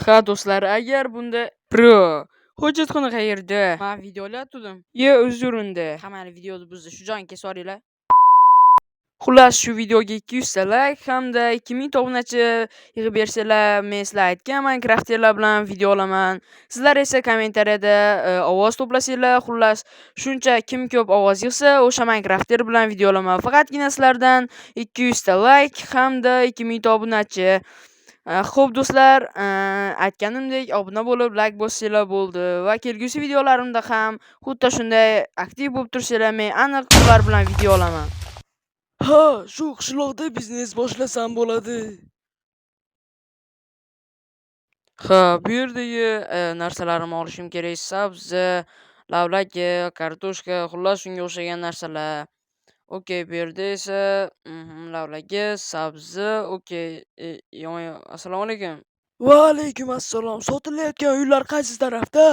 Ha do'stlar, agar bunda pro hojatxona qayerda? Men video olayotgandim. Ye, uzr unda. Ha, mayli, videoni buzdi. Shu joyini kesib yuboringlar. Xullas, shu videoga 200 ta like hamda 2000 ta obunachi yig'ib bersanglar, men sizlar aytgan Minecraftlar bilan video olaman. Sizlar esa kommentariyada ovoz to'plasanglar, xullas, shuncha kim ko'p ovoz yig'sa, o'sha Minecraftlar bilan video olaman. Faqatgina sizlardan 200 ta like hamda 2000 ta obunachi. Xo'p do'stlar, aytganimdek obuna bo'lib, like bossanglar bo'ldi va kelgusi videolarimda ham xuddi shunday aktiv bo'lib tursanglar, men aniq ular bilan video olaman. Ha, shu qishloqda biznes boshlasam bo'ladi. Ha, bu yerdagi narsalarimni olishim kerak. Sabzi, lavlagi, kartoshka, xullas shunga o'xshagan narsalar. Okey, bu yerda esa lavlagi, sabzi, okey. Assalomu alaykum. Va alaykum assalom. Sotilayotgan uylar qaysi tarafda?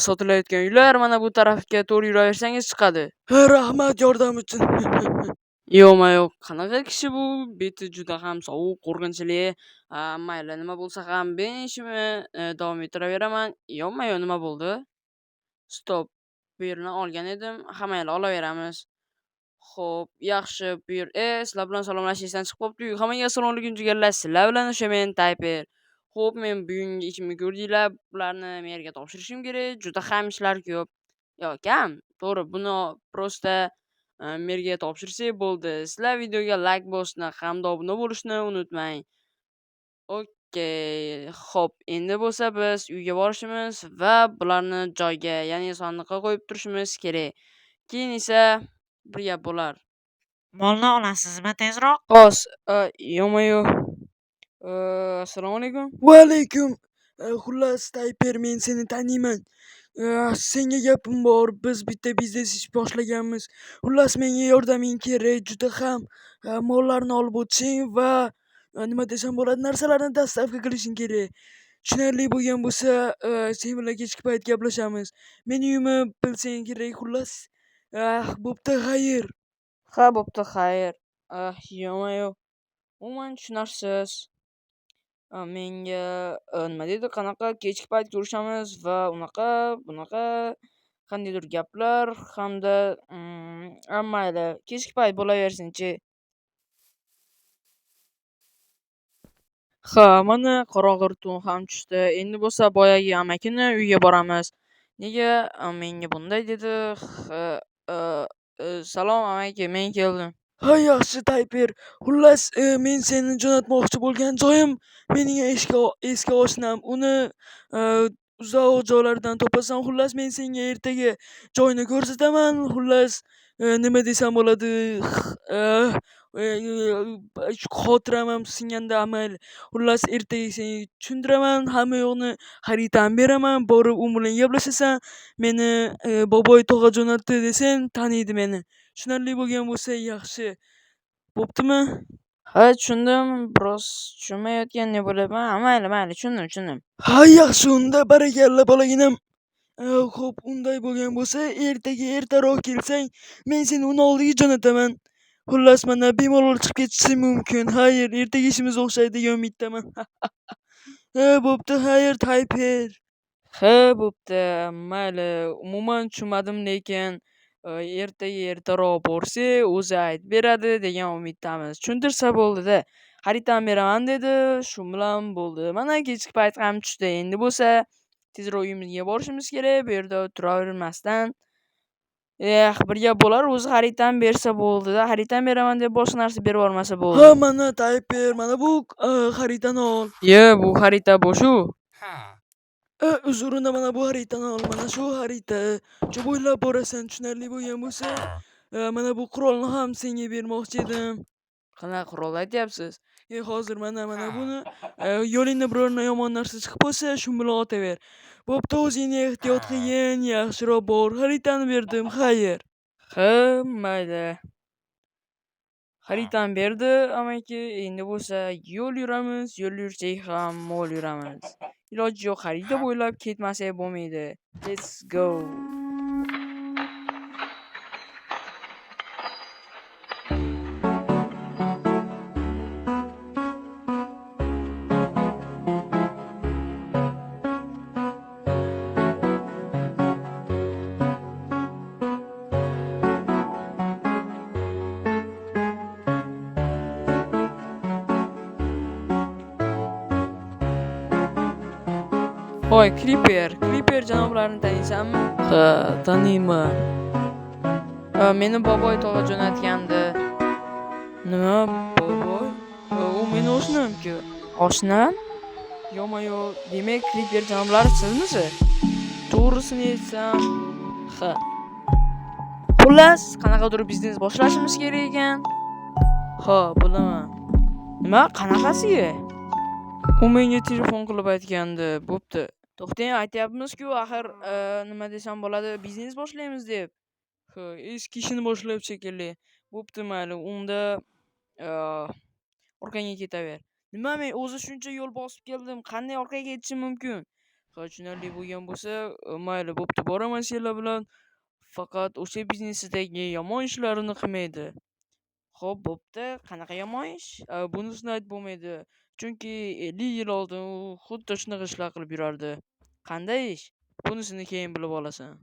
Sotilayotgan uylar mana bu tarafga to'g'ri yuraversangiz chiqadi. Ha, rahmat yordam uchun. Yo'q-ma-yo'q, qanaqa kishi bu? Beti juda ham sovuq, qo'rqinchli. Mayli, nima bo'lsa ham men ishimni davom ettiraveraman. Yo'q-ma-yo'q, nima bo'ldi? Stop. Bu yerni olgan edim. Ha, mayli, olaveramiz. Xo'p, yaxshi, bu yer sizlar bilan salomlashish esdan chiqib qolibdi-yu. Hammaga assalomu alaykum jigarlar. Sizlar bilan o'sha men Tayper. Xo'p, men bugungi ishimni ko'rdinglar. Bularni merga topshirishim kerak. Juda ham ishlar ko'p. Yo, kam. To'g'ri, buni prosta merga topshirsak bo'ldi. Sizlar videoga like bosishni hamda obuna bo'lishni unutmang. Okey. Xo'p, endi bo'lsa biz uyga borishimiz va bularni joyga, ya'ni sandiqqa qo'yib turishimiz kerak. Keyin esa bir gap bo'lar. Molni olasizmi tezroq? Xos, yo'q-ma-yo'q. Assalomu alaykum. Va alaykum. Xullas, Tayper, men seni taniyman. Senga gapim bor. Biz bitta biznes ish boshlaganmiz. Xullas, menga yordaming kerak. Juda ham mollarni olib o'tishing va nima desam bo'ladi, narsalarni dostavka qilishing kerak. Tushunarli bo'lgan bo'lsa, sen bilan kechki payt gaplashamiz. Meni uyimni bilsang kerak, xullas. Bo'pti, xayr. Ha, bo'pti, xayr. Yo'q-ma-yo'q. Umuman tushunarsiz. Menga nima deydi, qanaqa kechki payt ko'rishamiz va unaqa, bunaqa qandaydir gaplar hamda mayli, kechki payt bo'laversin-chi. Ha, mana qorong'i tun ham tushdi. Endi bo'lsa boyagi amakini uyga boramiz. Nega menga bunday dedi? Ha, salom amaki, men keldim. Ha, yaxshi Tayper. Xullas, men seni jo'natmoqchi bo'lgan joyim mening eski oshnam. Uni uzoq joylardan topasan. Xullas, men senga ertaga joyini ko'rsataman. Xullas, nima desam bo'ladi? Shu xotiram ham singanda mayli. Xullas, ertaga senga tushuntiraman, hamma yo'qni xaritani beraman, borib u bilan gaplashasan. Meni boboy tog'a jo'natdi desang, taniydi meni. Tushunarli bo'lgan bo'lsa, yaxshi. Bo'ptimi? Ha, tushundim. Biroz tushunmayotgandek bo'lyapman. Ha, mayli, mayli, tushundim, tushundim. Ha, yaxshi unda, barakalla bolaginam. Xo'p, unday bo'lgan bo'lsa, ertaga ertaroq kelsang, men seni uni oldiga jo'nataman. Xullas, mana bemalol chiqib ketishing mumkin. Xayr, ertaga ishimiz o'xshaydi degan umiddaman. Ha, bo'pti, xayr, Tayper. Ha, bo'pti, mayli. Umuman tushunmadim, lekin ertaga ertaroq borsak, o'zi aytib beradi degan umiddamiz. Tushuntirsa bo'ldi-da. Xaritani beraman dedi, shu bilan bo'ldi. Mana kechki payt ham tushdi. Endi bo'lsa tezroq uyimizga borishimiz kerak. Bu yerda turavermasdan. Bir gap bo'lar, o'zi xaritani bersa bo'ldi-da. Xaritani beraman deb boshqa narsa berib yubormasa bo'ldi. Ha, mana Tayper, mana bu xaritani ol. Ye, bu xarita bo'sh-u. Uzr, unda mana bu xaritani ol. Mana shu xarita. Shu bo'ylab borasan, tushunarli bo'lgan bo'lsa, mana bu qurolni ham senga bermoqchi edim. Qanaqa qurol aytyapsiz? Hozir mana buni, yo'lingda biror yomon narsa chiqib qolsa, shu bilan otaver. Bo'pti, o'zingni ehtiyot qilgin, yaxshiroq bor. Xaritani berdim, xayr. Ha, mayli. Xaritani berdi amaki, endi bo'lsa yo'l yuramiz, yo'l yursak ham mo'l yuramiz. Iloji yo'q, xarita bo'ylab ketmasak bo'lmaydi. Let's go. Hoy, Creeper, Creeper janoblarini taniysanmi? Ha, taniyman. Meni boboy tog'a jo'natgandi. Nima, boboy? U meni oshnam-ku. Oshnam? Yo-mayo, demak, Creeper janoblari sizmisiz? To'g'risini aytsam, ha. Xullas, qanaqadir biznes boshlashimiz kerak ekan. Ha, bilaman. Nima, qanaqasiga? U menga telefon qilib aytgandi. Bo'pti. To'xtang, aytyapmiz-ku, axir, nima desam bo'ladi, biznes boshlaymiz deb. Ha, eski ishini boshlab shekilli. Bo'pti, mayli, unda orqangga ketaver. Nima, men o'zi shuncha yo'l bosib keldim, qanday orqaga ketishim mumkin? Ha, tushunarli bo'lgan bo'lsa, mayli, bo'pti, boraman senlar bilan. Faqat o'sha biznesidagi yomon ishlarini qilmaydi. Xo'p, bo'pti. Qanaqa yomon ish? Bunisini aytib bo'lmaydi. Chunki 50 yil oldin u xuddi shunaqa ishlar qilib yurardi. Qanday ish? Bunisini keyin bilib olasan.